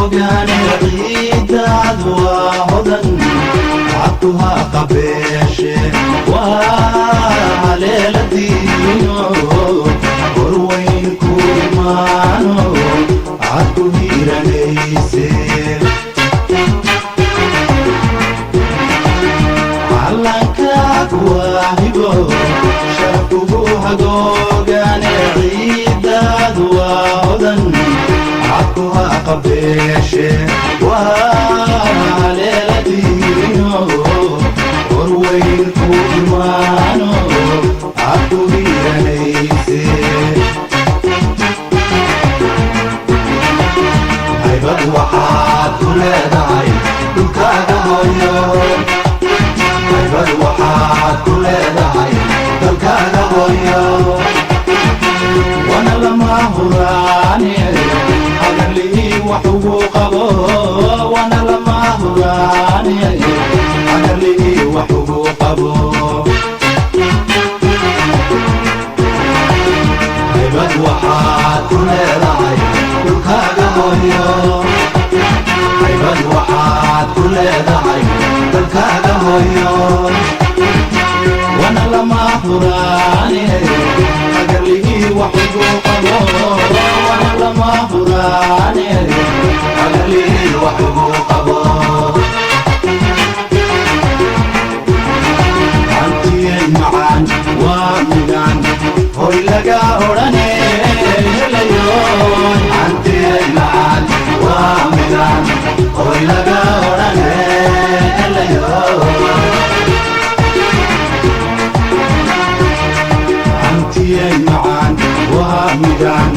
Hagoogane ciidaad waa hodan, cabduha qabeeshe waa haleeladiino, horweyn ku imaano cad ku hiiranayse. Calankaag waa hibo, sharafkugu hagoogane ciidaad waa hodan, cabkuha qabeeshe waa haleeladiino, horweyn ku imaano cad ku hiiranayse. Haybad waxaad ku leedahay dhulkaaga hooyo, haybad waxaad ku leedahay dalkaaga hooyo, wana lama huraane hagarlii wax ugu qabo, wana lama huraane hagarlii wax ugu qabo. Haybad waxaad ku leedahay dhulkaaga hooyo, haybad waxaad ku leedahay dalkaaga hooyo, wana lama huraane hagarlii wax ugu qabo, wana lama huraane hagarlii wax ugu qabo. Hantiyay macaan waa midaan hoy laga odhane helayo, hantiyay macaan waa midaan hoy laga odhane helayo, hantiyay macaan waa midaan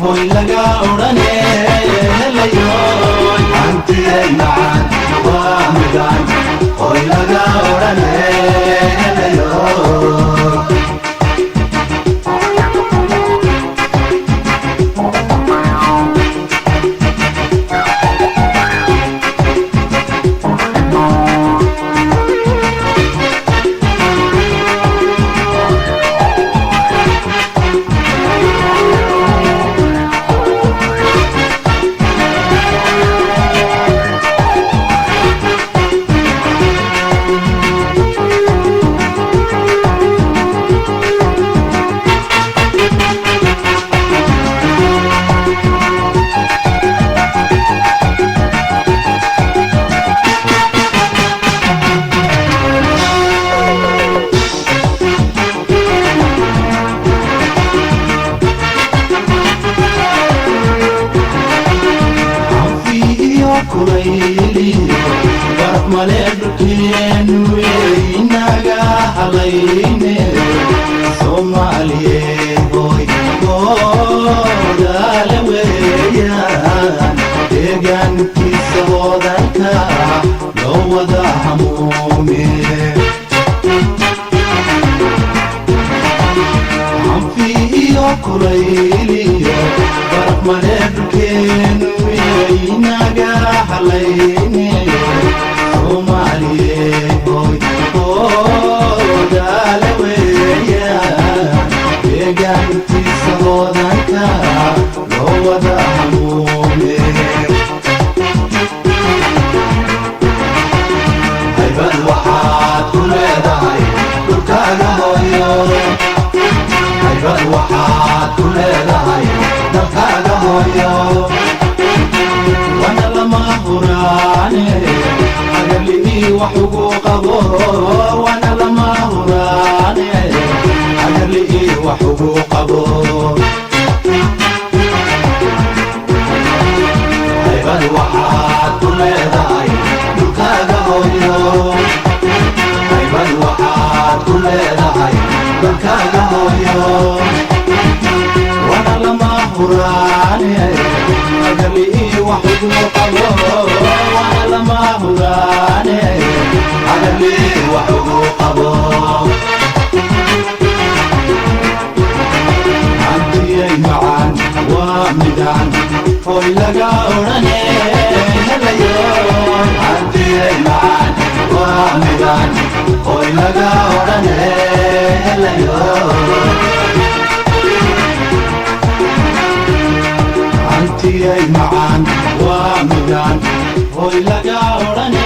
hoy laga odhane helayo, hantiyay macaan waa midaan hoy laga odhane helayo. Anfiyo kulayliyo baraf male dhulkeenu, inaga halayne Soomaaliyeed hoy goodaale weeyaan, deegaankiisa hodanka loo wada hamuume. Anfiyo kulayliyo baraf male dhulkeenu, inaga halayne Soomaaliyeed hoy goodaale weeyaan, deegaankiisa hodanka loo wada hamuume. Haybad waxaad ku leedahay dhulkaaga hooyo, haybad waxaad ku leedahay dalkaaga hooyo, wana lama huraane hagarlii wax ugu qabo, wana lama huraane hagarlii wax ugu qabo. Haybad waxaad ku leedahay dhulkaaga hooyo, haybad waxaad ku leedahay dalkaaga hooyo, wana lama huraane hagarlii wax ugu qabo, wana lama huraane hagarlii wax ugu qabo. Hantiyay macaan waa midaan hoy laga odhane helayo, hantiyay macaan waa midaan hoy laga odhane helayo, hantiyay macaan waa midaan Midaan hoy laga odhane.